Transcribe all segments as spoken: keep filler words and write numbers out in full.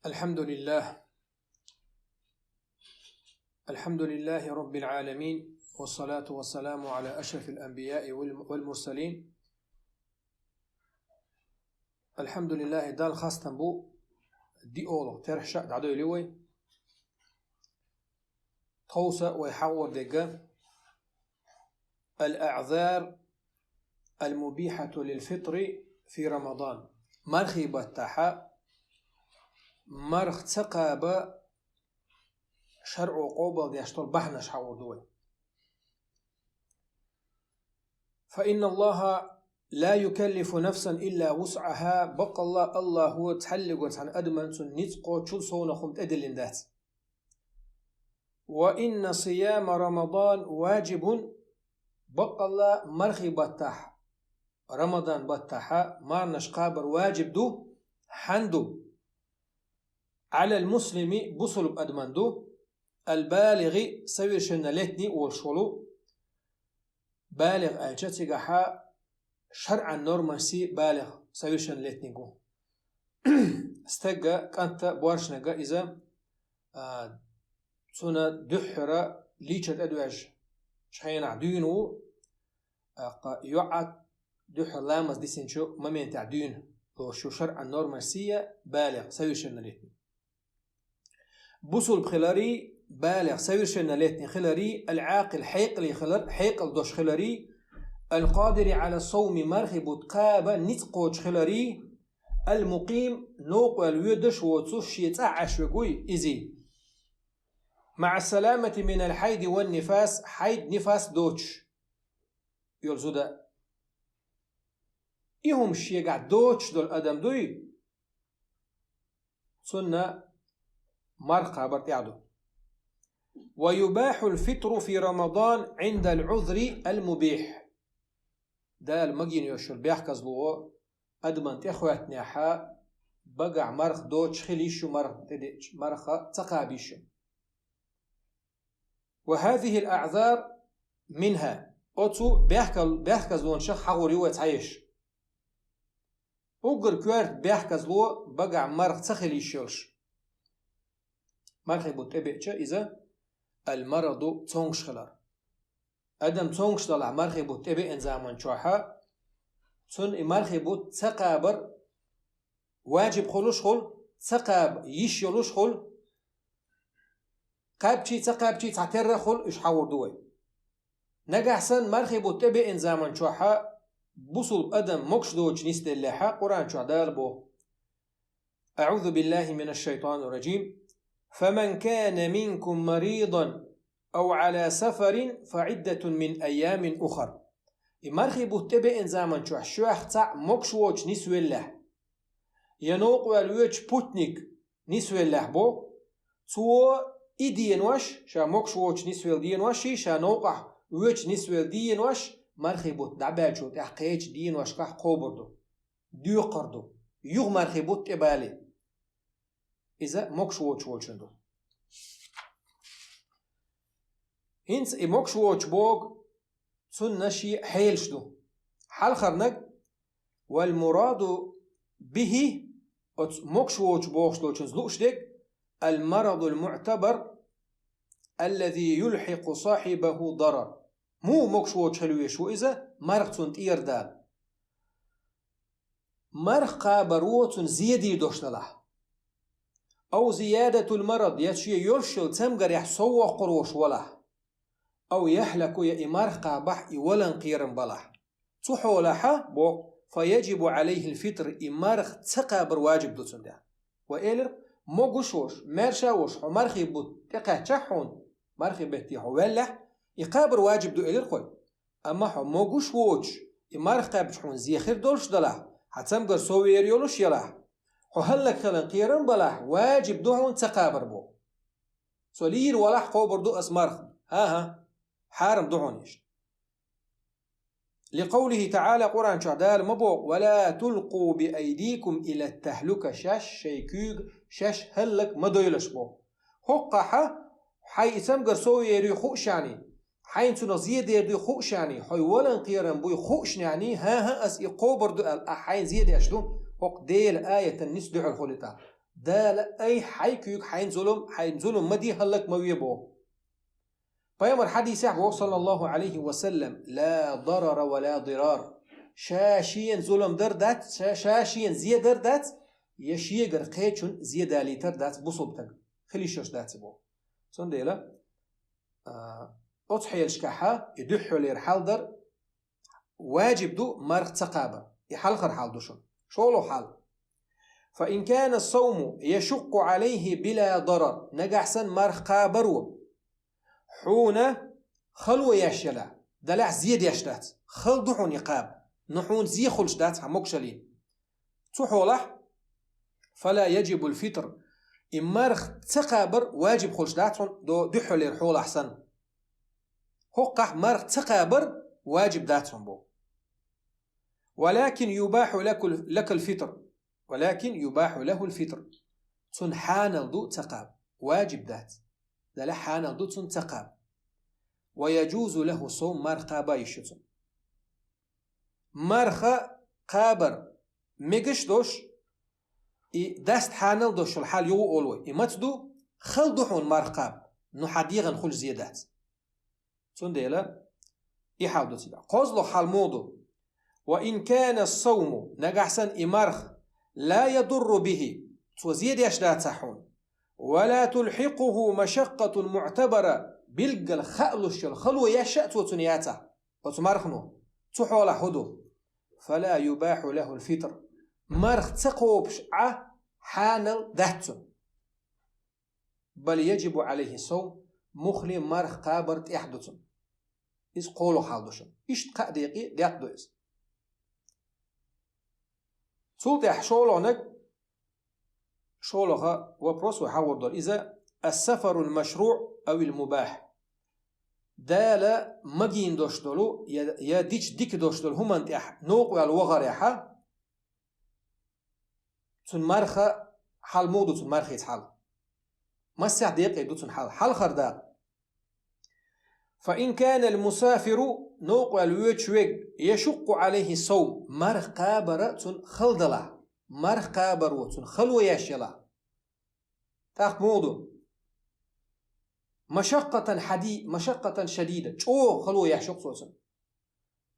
الحمد لله. الحمد لله رب العالمين، والصلاة والسلام على أشرف الأنبياء والم-، والمرسلين. الحمد لله, Далла хастам бу, диъолгӀа терхьша дӀадойли вай. Тховса вай хьагӀор дегга الأعذار المبيحة للفطر في رمضان. Мархий баттахьа марх ца кхаба шарӀо къобалдеш дола бахьанаш хьагӀор ду вай. فإن الله لا يكلف نفسا إلا وسعها. Бакъалла, Аллахӏо цхьаллиго цхьан адаман цун ницкъ кхоччул совнах хӀума тӀедиллина дац. وإن صيام رمضان واجب. Бакъалла, мархий баттахь, Рамадан баттахьа мархаш кхабар ваджиб ду, хӀана ду? على المسلم, бусулба адаман ду, البالغ, совершеннолетний волуш волу. БалигӀ аьлча цигахьа шарӀан нормаси балигӀ, совершеннолетний ву. Стегга, кӀанта, боаршнага иза, а, цуна дуьххьара лийча тӀедоьжча хенахь дуьйна ву, а, кха, йоӀа дуьххьара ламаз дисинчу моментехь дуьйна, лошу шарӀан нормаси балигӀ, совершеннолетний. Бусулба хиларий, балигӀ, совершеннолетний хиларий, العاقل, хьекъале хилар, хьекъал долуш хиларий, القادر على الصوم, мархий бутт кхаба ницкъ кхочуш хиларий, المقيم, новкъа ваьлла воьдуш воцуш, шен цӀахь Ӏаш верг вуй изий. مع السلامة من الحيض والنفاس, хьайд, нифас доцуш йолу зуда. И хӀума шегахь доцуш долу адам дуй, цунна марха кхабар тӀехь ду. ويباح الفطر في رمضان عند العذر المبيح. Дала магийна йолуш йолу бехказло адаман тӀехӀоьттинехьа, багахь марха доцуш хила йиш ю, марха тӀедеъча, марха ца кхаба йиш ю. وهذه الأعذار منها. Оцу бехкал-, бехказлонашах хьагӀур ю вай цхьаерш. Уггар коьрта бехказло багахь марха ца хила йиш йолуш. Мархий бутт тӀебеъча иза, المرض, цомгуш хилар. Адам цомгуш далахь мархий бутт тӀебеъна заман чохьа, цунна и мархий бутт ца кхабар ваджиб хуьлуш хуьлу, ца кхаба йиш йолуш хуьлу, кхаьбчий, ца кхаьбчий цхьатерра хуьлу, уьш хьагӀур ду вай. Нагахь санна мархий бутт тӀебеъна заман чохьа бусулба адам могуш доцуш нисделлехьа, Къуръан чохь Дала боху: أعوذ بالله من الشيطان الرجيم. فمن كان منكم مريضا أو على سفر فعدة من أيام أخر. И мархий бутт тӀебеъна заман чохь шух цхьаъ могуш воцуш нисвеллехь, я новкъа ваьлла воьдуш путник нисвеллехь бо, цо и денош, ша могуш воцуш нисвелла деноший, ша новкъахь воьдуш нисвелла денош, мархий бутт дӀабаьллачул тӀаьхьа кхечу деношкахь кхобур ду, доькхур ду, юха мархий бутт тӀебалий. Иза могуш воцуш волчун ду. ХӀинца и могуш воцуш боху, цунна шен хьелаш ду. Хьалхарниг, والمراد به, оцу могуш воцуш бохуш долчунца лууш дерг, المرض المعتبر الذي يلحق صاحبه ضرر. Муха могуш воцуш хила везаш ву иза, марха цунна тӀера дала? Марха кхабаро цунна зе дийр долуш далахь. أو زيادة المرض, я шен йолуш йолу цамгарехь сов воккхур волуш валахь. أو يهلك, я и марха кхабахь и валан кхерам балахь. Цу хьолахьа, боху, فيجب عليه الفطر, и марха ца кхабар ваджиб ду цунна тӀехь. Вай элира, могуш волуш, маьрша волуш хьо мархий бутт тӀекхаьччахь хьуна, мархий бетте хьо ваьллехь, и кхабар ваджиб ду элира кхой. Амма хьо могуш воцуш, и марха кхаьбча хьуна зе хир долуш далахь, хьан цамгар сов ер йолуш ялахь, хьо хӀаллакьхилан кхерам балахь, ваджиб ду хьуна ца кхабар боху. Со лийр валахь кхобур ду ас марха. ХӀан-хӀа, хьарам ду хьуна иштта. لقوله تعالى, Къуръан чохь Дала ма боху: ولا تلقوا بأيديكم إلى التهلكة, шаьш шайн куьйга шаьш хӀаллак ма дойлаш боху. ХӀокхахьа, хьайн и цамгар сов еруй хуушехь, хьайна цунах зе дер дуй хуушехь, хьо валан кхерам буй хуушехь, хӀан-хӀа, ас и кхобур ду аьлла, ахь хьайна зе деш ду, хӀокху Делан аятан нис дуьхьал хуьлу тӀаккха. Дала айхьа хьай куьйга хьайна зулам, хьайна зулам ма де, хӀаллак ма ве боху. Пайхамар хьадисехь боху, саллаллаху Ӏалайхи ва саллам: «Ла дарара ва ла дирар». Ша шена зулам дар дац, ша, ша шена зе дар дац, я шегара кхечун зе далийтар дац бусулба стаг. Хила йиш йолуш дац и боху. Цундела, а, оцу хьелашкахьа и дуьххьарлера хьал дар, важиб ду марха ца кхабар. И хьалхара хьал ду шуна. ШолгӀа хьал. «Фа ин кана ас-савму яшукъкъу Ӏалайхи била дарар». Нагахь санна марха кхабаро хьуна хало еш елахь, делахь зе деш дац. Хала ду хьуна и кхаба, но хьуна зе хуьлуш дац хьан могушаллина. Цу хьолахь, «фала яжибул фитр». И марха ца кхабар важиб хуьлуш дац хьуна до-, дуьххьарлера хьолахь санна. ХӀокхахь марха ца кхабар важиб дац хьуна боху. «Валакин юбаху лакул-, лакал фитр». «Валакин юбаху лахул фитр». Цунна хьанал ду ца кхаба. Важиб дац. Делахь хьанал ду цунна ца кхаба. «Ва яжузу лаху савм», марха кхаба йиш ю цунна. Марха кхабар мегаш долуш, и даста хьанал долуш йолу хьал ю олу вай. И маца ду, хала ду хьуна марха кхаба, но хьан дегӀан хуьлуш зе дац. Цундела и хьал ду цигахь. КхозлагӀа хьал муха ду? «Ва ин кана ас-савму», нагахь санна и марха, «ла ядурру бихи», цо зе деш дацахь хьуна, «ва ла тулхьикъуху машаккъатун муътабара», билггал хаалуш йолу хало еш а цо цунна яцахь, оцу мархано, цу хьолахь хӀун ду? «Фала юбаху лахул фитр». Марха ца кхобуш Ӏа хьанал дац цунна. «Бал яжибу Ӏалайхи савм», муххале марха кхабар тӀехь ду цунна. Иза кхоалгӀа хьал ду шуна. Иштта кхаа декъе декъ ду иза. Цул тӀаьхьа шолгӀаниг, шолгӀа вопрос вай хьахор долу иза: «Ас-сафарул машруъ авил мубахь?» Дала магийна долуш долу, я, я дича дика долуш долу хӀуманна тӀехь новкъа ваьлла вахарехьа, цунна марха хьал муха ду, цунна мархица хьал? Массех декъе ду цунна хьал. Хьалхара дакъа. «Фа ин кана ал-мусафиру», новкъа ваьлла воьдуш верг, «яшукъкъу Ӏалайхи савм», марха кхабар цунна хала далахь, марха кхабаро цунна хало еш елахь. ТӀаккха муха ду? «Машаккъатан хьади-, машаккъатан шадида», чӀогӀа хало еш ю-кх цо цунна.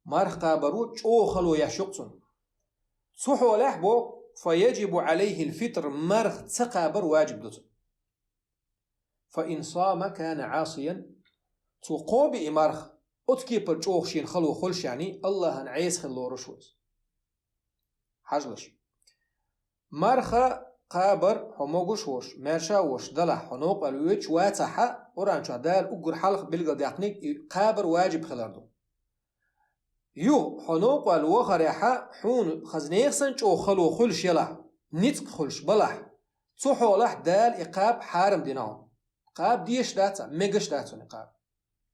Марха кхабаро чӀогӀа хало еш ю-кх цунна. Цу хьолехь боху: «Фа яжибу Ӏалайхил фитр», марха ца кхабар важиб ду цунна. «Фа ин сама кана Ӏасиян», цо кхобу и марха, оцу кепара чӀогӀа шена хало хуьлуш, яъни Аллахьан Ӏеса хила лоруш ву иза. Хьажалаш. Марха кхабар хьо могуш а волуш, маьрша а волуш далахь, хьо новкъа ваьлла воьдуш вацахьа, Къуръан чохь Дала уггар хьалха билгалдаьккхинарг и кхабар важиб хилар ду. Юха хьо новкъа ваьлла вахарехьа, хьуна хаза нехан санна чӀогӀа хало хуьлуш елахь, ницкъ хуьлуш балахь, цу хьолахь Дала и кхаба хьарам дина хьуна. Кхаба дезаш дац, мегаш дац хьуна и кхаба.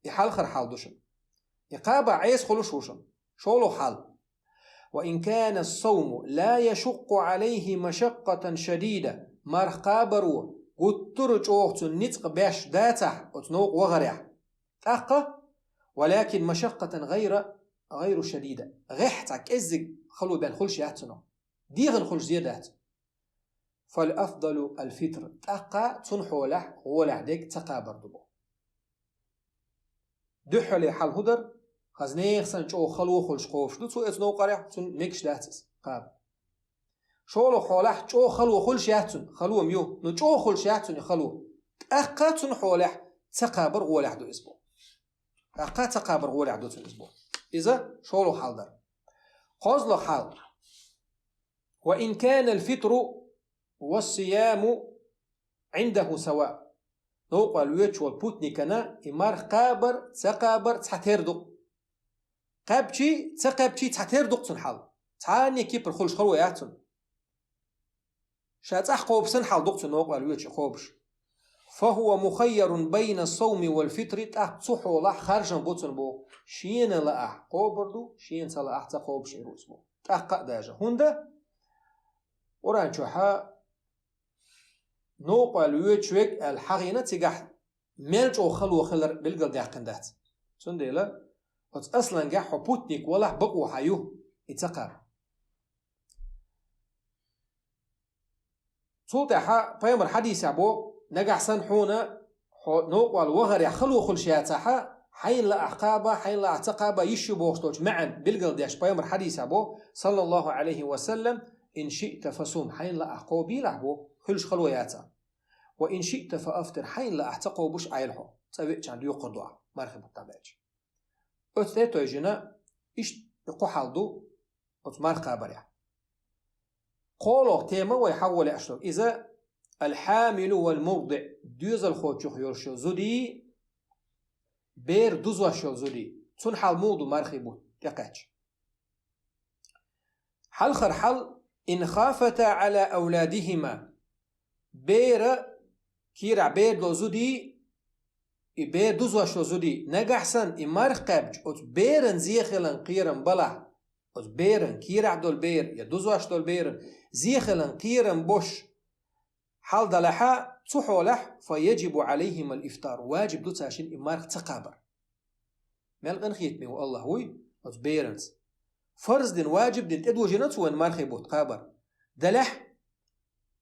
И хьалхара хьал ду шуна. И кхаба Ӏеса хуьлуш ву шуна. ШолгӀа хьал. «Ва ин кана ас-савму ла яшукъкъу Ӏалайхи машаккъатан шадида», марха кхабаро гуттара а чӀогӀа цунна ницкъ беш дацахь оцу новкъа вахарехь. ТӀаккха: «Валакин машаккъатан гӀайра, гӀайру шадида». ГӀеххьа цхьа кӀеззиг хало бен хуьлуш яц цунах. ДегӀан хуьлуш зе дац. «Фал афдалу ал-фитр». ТӀаккха цунна хьолехь гӀолехь дерг ца кхабар ду боху. Дуьххьарлера хьал хӀун дара? Хаза нехан санна чӀогӀа хало хуьлуш кхобуш ду цо оцу новкъарехь, цунна мегаш дац иза кхаба. ШолгӀа хьолехь чӀогӀа хало хуьлуш яц цунна, хало-м ю, но чӀогӀа хуьлуш яц цунна и хало. ТӀаккха цунна хьолехь ца кхабар гӀолехь ду иза боху. ТӀаккха ца кхабар гӀолехь ду цунна иза боху. Иза шолгӀа хьал дара. КхозлагӀа хьал. «Ва ин кана ал-фитру ва ас-сияму Ӏиндаху сава». Новкъа ваьлла воьдуш волу путникана и марха кхабар, ца кхабар цхьатера ду-кх. Кхаьбчий, ца кхаьбчий цхьатера ду-кх цунна хьал. Цхьанне кепара хуьлуш хало яц цунна. Ша цӀахь кхобуш санна хьал ду-кх цунна новкъа ваьлла воьдуш и кхобуш. «Фа хува мухайярун байна ас-савми вал-фитри», тӀаккха цу хьолахь харжам бу цунна боху. Шена лаахь кхобур ду, шена ца лаахь ца кхобуш хир ву иза боху. ТӀаккха а даже. ХӀунда? Къуръан чохьа новкъа ваьлла воьдуш верг аьлла хьахийна цигахь мел чӀогӀа хало хилар билгалдаьккхина дац. Цундела оцу аслангахь хьо путник валахь бакъо хьан ю и ца кхаба. Цул тӀаьхьа пайхамар хьадисехь бо, нагахь санна хьуна хьо новкъа вала вахарехь хало хуьлуш яцахь, хьайна лаахь кхаба, хьайна лаахь ца кхаба йиш ю бохуш долчу маьӀна билгалдеш пайхамар хьадисехь бо, саллаллаху Ӏалайхи ва саллам: «Ин шиъта фасум», хьайна лаахь кхобийлахь бо, хуьлуш хало яцахь. «Ва ин шиъта фаафтир», хьайна лаахь ца кхобуш Ӏайла хьо, цӀа веача доькхур ду ахь, мархи бутт дӀабаьлча. Оцу тӀе а тевжина, иштта кхо хьал ду оцу марха кхабарехь. КхоалгӀа тема вай хьахо лаьаш долу. Иза: «Алхьамилу вал мурдиъ», доьзалхочух йолуш йолу зудий, бер дузош йолу зудий. Цунна хьал муха ду мархи бутт тӀекхаьчча? Хьалхара хьал: «Ин хафата Ӏала авладихима». Бера, кийрахь бер долу зудий, и бер дузош долу зудий, нагахь санна и марха кхаьбча, оцу беран зе хилан кхерам балахь, оцу беран, кийрахь долу беран я дузош долу беран зе хилан кхерам бош хьал далахьа, цу хьолахь, «фа яджибу Ӏалайхима ал-ифтар», ваджиб ду цаьршинна и марха ца кхабар. Мел къинхетаме ву АллахӀ вуй оцу беранца. Фарз дина, ваджиб дина тӀедожийна цо вайн мархи бутт кхабар. Делахь,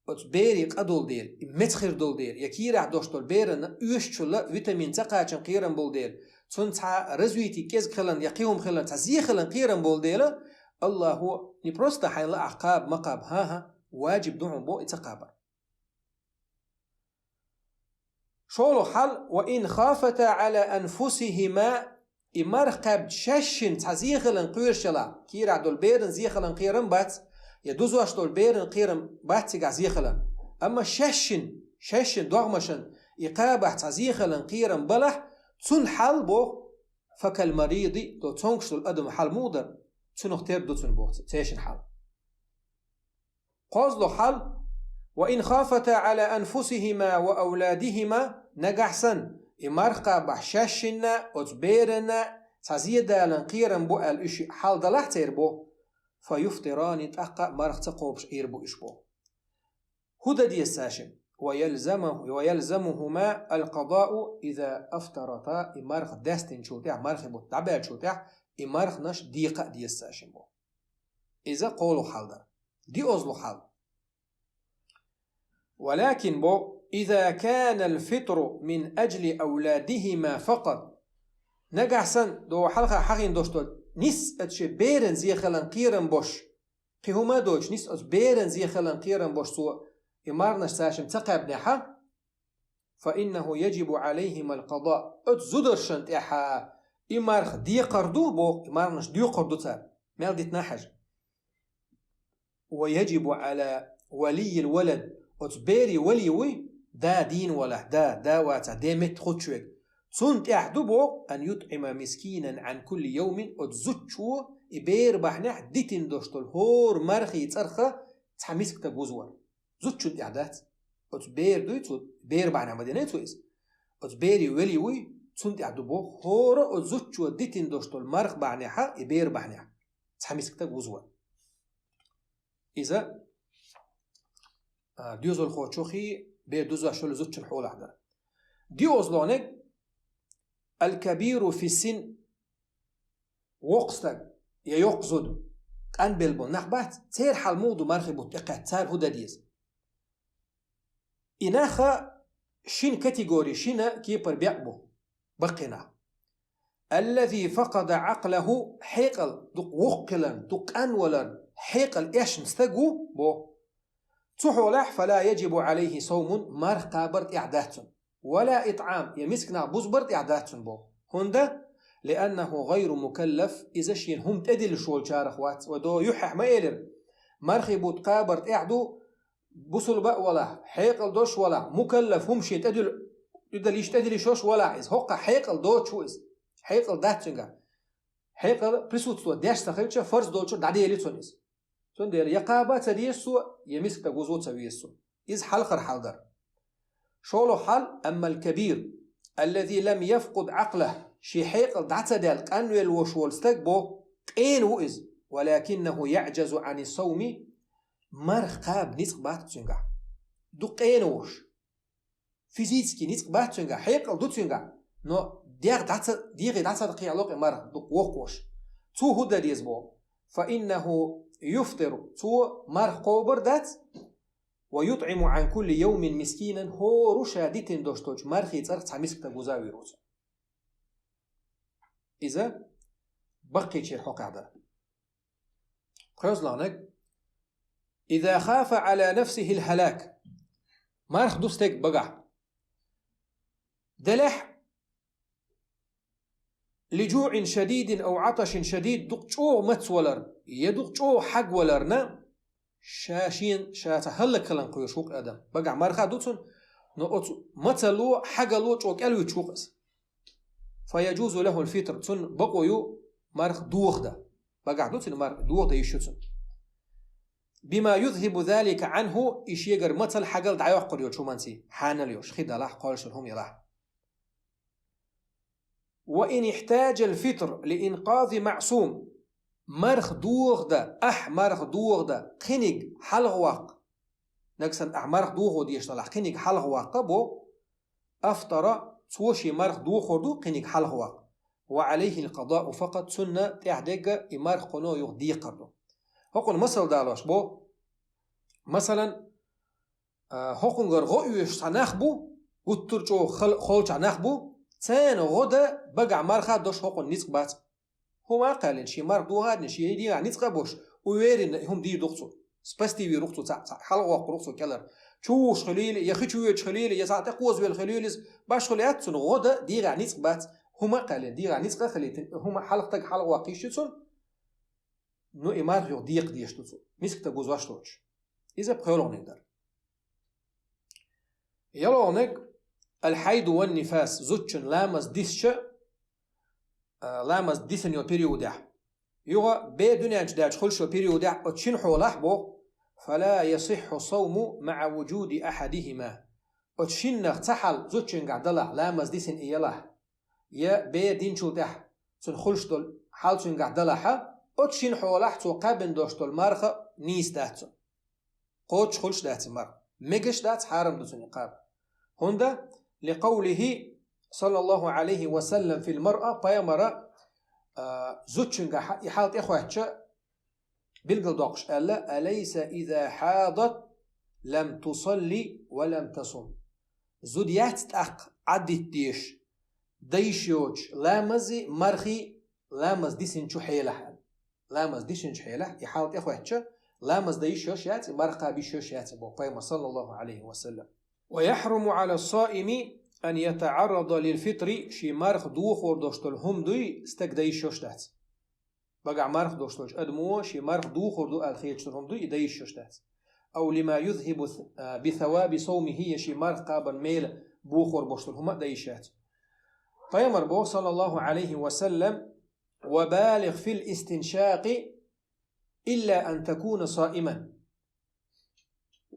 оцу берийн къа долу дела, и меца хир долу дела, я кийрахь дош долу беранна оьшучул витамин ца кхачан кхерам болу дела, цунна цхьа развитие кӀезиг хилан я кхин хӀума хилан цхьа зе хилан кхерам болу дела, АллахӀо не просто хьайна лаахь кхаба, ма кхаба, хӀан-хӀа, ваджиб ду хьуна бо и ца кхабар. ШолгӀа хьал: «Ва ин хафата Ӏала анфусихима», и марха кхаьбча шаьшшинна цхьа зе хилан кхоьруш ялахь, кийрахь долу беран зе хилан кхерам бац, я дузош долу беран кхерам бац цигахь зе хилан. Амма шаьшшинна, шаьшшинна догӀмашан и кхабахь цхьа зе хилан кхерам балахь, цунна хьал боху, «факал мариди», до цомгуш долу адам хьал муха дара, цунах тера ду цунна боху цешин хьал. КхозлагӀа хьал: «Ва ин хафата Ӏала анфусихима ва авладихима», нагахь санна, и марха кхабахь шаьшшинна, оцу беранна цхьа зе далан кхерам бу аьлла уьш хьал далахь церан бо, «фа юфтирани», тӀаккха а марха ца кхобуш Ӏийр бу уьш бо. ХӀун дан деза цаьршинна? «Ва ялзаму-, ва ялзамухума ал-къадау иза афтарата», и марха даьстинчул тӀаьхьа, мархи бутт дӀабаьллачул тӀаьхьа, и марханаш декха а деза цаьршинна бо. Иза кхолух хьал дара. ДиозлугӀа хьал. Валакин бо, иза канал фитру мин аджли авладихима факат. Нагахь сан, до хьалха хьахийна дош долу, нис ат ши беран зе хилан кхерам бош. Кхин хӀума а доцуш, нис ат беран зе хилан кхерам бош цо, и марнаш цаьшим ца кхаьбнехьа, «фа иннаху яджибу Ӏалайхима ал-къада». Оцу зударшан тӀехьа и марха декхар ду, боху, и марханаш доькхур ду цара. Мел дитина хьажа. «Ва яджибу Ӏала валийил валад». Оцу берий валий вуй, да дийна валахь, да, да вацахь, ден метта хуьттуш верг. Цунна тӀехь ду, боху, «ан ютӀима мискинан Ӏан кулли йовмин», оцу зудчо и бер бахьанехь дитина дош долу хӀора мархий цӀарха цхьа мискатаг вузвар. Зудчунна тӀехь дац. Оцу бер дуй цо, бер бахьанехь ма дина цо иза. Оцу берий велий вуй, цунна тӀехь ду боху, хӀора оцу зудчо дитина дош долу марха бахьанехьа, и бер бахьанехь цхьа мискатаг вузвар. Иза, а, доьзалхочохий, бер дузош йолу зудчун хьолахь дара. Диозлонег, аль-кабиру фи син, воккха стаг я йоккха зуда, къанбелла болу нах бац, церан хьал муха ду мархи бутт тӀекхаьчча, цара хӀун дан деза? И наха шина категори, шина кепара бекъ бу, баккхий нах. Аллази факъада Ӏакълаху, хьекъал дукха воккха хиларна, дукха къанваларна, хьекъал эшна стаг ву, боху. Цу хьолахь, фала яджибу Ӏалайхи саумун, марха кхабар тӀехь дац цунна. Вала итӀам, я миска нах бузбар тӀехь дац цунна боху. ХӀунда? Лианнаху гӀайру мукаллаф, иза шена хӀума тӀедиллуш волчарах вац. Вай до юьххьехь ма элира: мархи бутт кхабар тӀехь ду, бусулба а валахь, хьекъал долуш валахь, мукаллаф хӀума шена тӀедилла, тӀедилла йиш, тӀедилла йиш йолуш валахь иза. ХӀокхахь хьекъал доцуш ву иза. Хьекъал дац цуьнгахь. Хьекъал присутствовать деш ца хилча, фарз долчуьра дӀадели цунна иза. Цундела я кхаба ца деза цо, я миска таг вузо ца веза цо. Иза хьалхара хьал дара. ШолгӀа хьал, аммал кабир, аллази лам яфкъуд Ӏакълаху, шен хьекъал дӀа ца даьлла къанвелла волуш волу стаг бо, къена ву иза, валакиннаху яӀжазу Ӏани сауми, марха кхаба ницкъ бац цуьнгахь. Ду къена волуш. Физически ницкъ бац цуьнгахь, хьекъал ду цуьнгахь, но дегӀ дӀа ца, дегӀе дӀа ца кхехьало кхин марха, дукха воккхуш. Цо хӀун дан деза боху? Фа иннаху юфтиру, цо марха кхобар дац, ويطعم عن كل يوم مسكينا, хӀора ша дитина долуш долчу мархин цӀарах цхьа мисканиг вуза а вийр ву цо. Иза баккхийчеран хьокъехь дара. КхоалгӀаниг: إذا خاف على نفسه الهلاك, марха ду стеган багахь. Делахь, لجوع شديد أو عطش شديد, дукха чӀогӀа мацвалар я дукха чӀогӀа хьагваларна, ша шен, ша цхьа хӀаллакьхиларна кхоьруш ву-кх адам. Багахь марха а ду цунна, но оцу мацалло, хьагалло чӀогӀа кӀелвуьтуш ву-кх иза. فيجوز له الفطر, цунна бакъо ю марха дохадан. Багахь ду цуьнан марха, дохадан йиш ю цунна. بما يذهب ذلك عنه, и шегара мацалла, хьагалла дӀайоккхур йолчу хӀуманца, хьанал йолуш, хи далахь, кхоллуш йолу хӀума ялахь. وإن احتاج الفطر لإنقاذ معصوم, марха дохадан, ахь марха дохадан кхиниг хьалхаваккха, нагахь санна ахь марха дохо дезаш далахь, кхиниг хьалхаваккха боху, أفطر, цо шен марха дохор ду кхиниг хьалхаваккха. وعليه القضاء فقط, цунна тӀаьхьа дерг и марха кхуьнан юха декхар ду. ХӀокхунна масал далош боху. Масалан, а, хӀокхунгара гӀо оьшуш цхьа нах бу, гуттар а чӀогӀа хол-, холчохь нах бу, царна гӀо дан багахь марха а долуш хӀокхунна ницкъ бац. ХӀума а кхаьллина, шен марха дохадина, шен дегӀахь ницкъ а болуш, уверенно и хӀума дийр ду-кх цо. Спасти вийр ву-кх цо цхьаъ, цхьаъ, хьалхавоккхур ву-кх цо кӀелара. Чу вуш хилийла, я хи чу воьдуш хилийла, я цхьаъ тӀекхозавелла хилийла иза, башхалла яц цунна гӀо дан дегӀахь ницкъ бац. ХӀума а кхаьллина, дегӀахь ницкъ а хилийтина, хӀума хьалха стаг хьалхаваккха йиш ю цунна, ну, и марха юха декха дезаш ду цо, мисканиг вузош доцуш. Иза пхоьалгӀаниг дара. ЯлхолгӀаниг: الحيض والنفاس, зудчун ламаз дисча, а, ламаз дисина йолу периодехь, юха бер дуьнен чу даьлча хуьлуш йолу периодехь, оцу шина хьолахь боху, فلا يصح الصوم مع وجود أحدهما. Оцу шиннах цхьа хьал зудчуьнгахь далахь, ламаз дисина и ялахь, я бер динчул тӀаьхьа цунна хуьлуш долу хьал цуьнгахь далахьа, оцу шина хьолахь цо кхаьбина долуш долу марха нийса дац цунна. Кхочуш хуьлуш дац и марха. Мегаш дац, хьарам ду цунна и кхаба. ХӀунда, لقوله صلى الله عليه وسلم في المرأة, пайхамара, а, зудчуьнгахь и хьал тӀехӀоьттича, билгалдоккхуш аьлла: أليس إذا حاضت لم تصل ولم تصم. Зуда яц тӀаккха Ӏадитта дезаш, дан йиш йоцуш ламази мархи, ламаз дисинчу хьелахь аьлла. Ламаз дисинчу хьелахь, и хьал тӀехӀоьттича, ламаз дан йиш йолуш яц и, марха кхаба йиш йолуш яц и, боху пайхамара, صلى الله عليه وسلم. ويحرم على الصائم أن يتعرض للفطر, шен марха дохор долуш долу хӀума дуй, стаг дан йиш йолуш дац. Багахь марха долуш долчу адамо шен марха дохор ду аьлла хеташ долу хӀума дуй, и дан йиш йолуш дац. أو لما يذهب ث-, а, بثواب صومه, я шен марха кхабан мела бохор болуш долу хӀума а дан йиш яц. Пайхамара боху, صلى الله عليه وسلم: وبالغ في الاستنشاق إلا أن تكون صائما.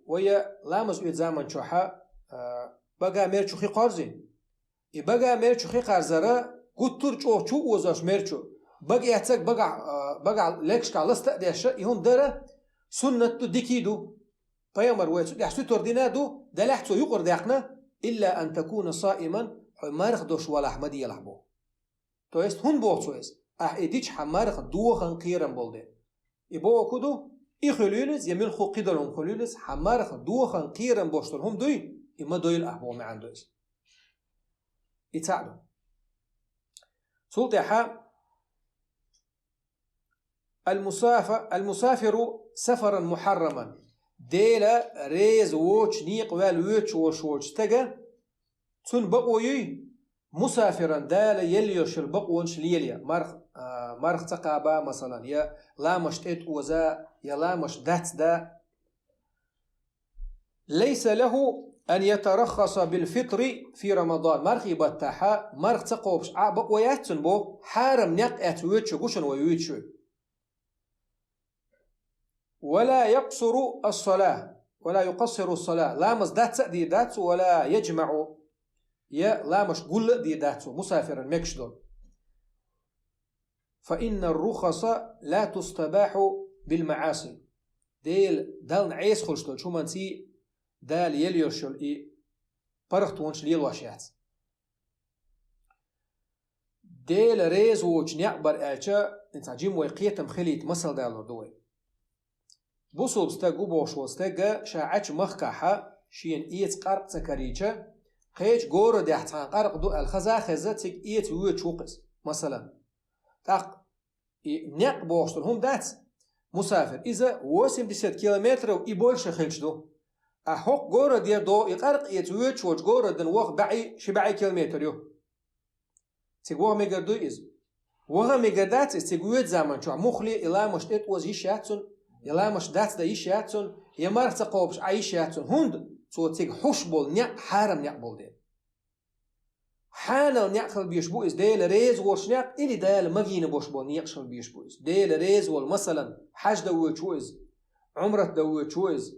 Вай ламаз оьцу заман чохь, а, бага мер чу хи кхорзий? И бага мер чу хи кхарзара гуттар а чӀогӀа чу а озош мер чу, бага эццаг багахь, а, багахь легашкахь ласта а деш, и хӀума дара суннат ду, дика ду. Пайхамара вай цу тӀехь сутара дина а ду, делахь цо юкъара даьккхина: إلا أن تكون صائما, хьо марха долуш валахь ма делахь боху. То есть хӀунда боху цо иза? Ахь и дича хьан марха дохан кхерам болу дела. И боху ду, и хуьлийла иза, я муьлхха кхидолу хӀума хуьлийла иза, хьан марха дохан кхерам болуш долу хӀума дуй, и ма дойла ахь боху маьӀна ду иза. И цхьаъ ду. Цул тӀаьхьа: المساف-, المسافر سفرا محرما. Дела реза воцуш некъа ваьлла воьдуш волуш волчу стага, цунна бакъо юй, мусафиран, Дала елла йолуш йолу бакъонаш лелаян, марх-, а, марха ца кхаба, масалан, я ламаш тӀе а оза, я ламаш дац да. ليس له أن يترخص بالفطر في رمضان. Мархий баттахьа марха ца кхобуш Ӏа бакъо яц цунна боху, хьарам некъ эцна воьдуш ву шуна вай вуьйцуш ву. ولا يقصر الصلاة، ولا يقصر الصلاة. Ламаз дац а дийр дац, ولا يجمع. Я ламаш гулла а дийр дац, мусафиран мегаш долу. فإن الرخص لا تستباح بالمعاصي. Дела, Далла Ӏеса хуьлуш долчу хӀуманций Дала елла йолуш йолу и паргӀатонаш лелош яц. Дела реза воцуш некъ бара аьлча, цхьа жима вай кхетам хилийта масал далор ду вай. Бусулба стаг ву бохуш волу стага ша Ӏачу махкахьа шена эца къаркъа ца карийча, кхечу городехь цхьана къаркъа ду аьлла хаза а хеза, цига эца воьдуш ву-кх иза, масалан. ТӀаккха и некъ бохуш долу хӀума дац, мусафир, иза восемьдесят километров и больше хилча ду. А хӀокху городера до и къаркъа эца воьдуш волчу городана ваха бӀе, ши бӀе километр ю. Цига ваха мегар дуй иза? Ваха мегар дац иза цига воьду заман чохь, муххале и ламаш тӀетӀоза йиш яц цунна, и ламаш дацдан йиш яц цунна, я марх ца кхобуш Ӏан йиш яц цунна. ХӀунда? Цо цига хьуш болу некъ хьарам некъ болу дела. Хьанал некъ хила безаш бу иза, Дела реза волуш некъ или Дала магийна болуш болу некъаш хила безаш бу иза. Дела реза волу, масалан, хьаьж дан воьдуш ву иза, Ӏумрат дан воьдуш ву иза.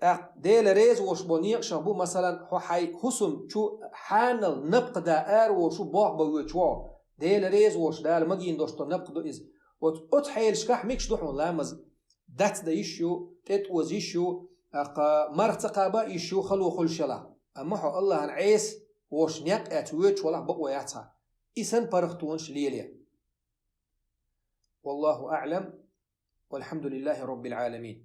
ТӀаккха Дела реза волуш болу некъашах бу, масалан, хьо хьайн хӀусам чу хьанал напха да ара волуш ву, болх бан воьдуш ву хьо. Дела реза волуш, Дала магийна долуш долу напха ду иза. Оцу, оцу хьелашкахь мегаш ду хьуна ламаз дацдан йиш ю, тӀетӀоза йиш ю, тӀаккха марх ца кхаба йиш ю, хало хуьлуш ялахь. Амма хьо Аллахьан Ӏеса волуш некъ эца воьдуш валахь, бакъо яц хьан и санна паргӀатонаш леле. Валлаху аӀлам. Валхьамдулиллахи роббил Ӏаламин.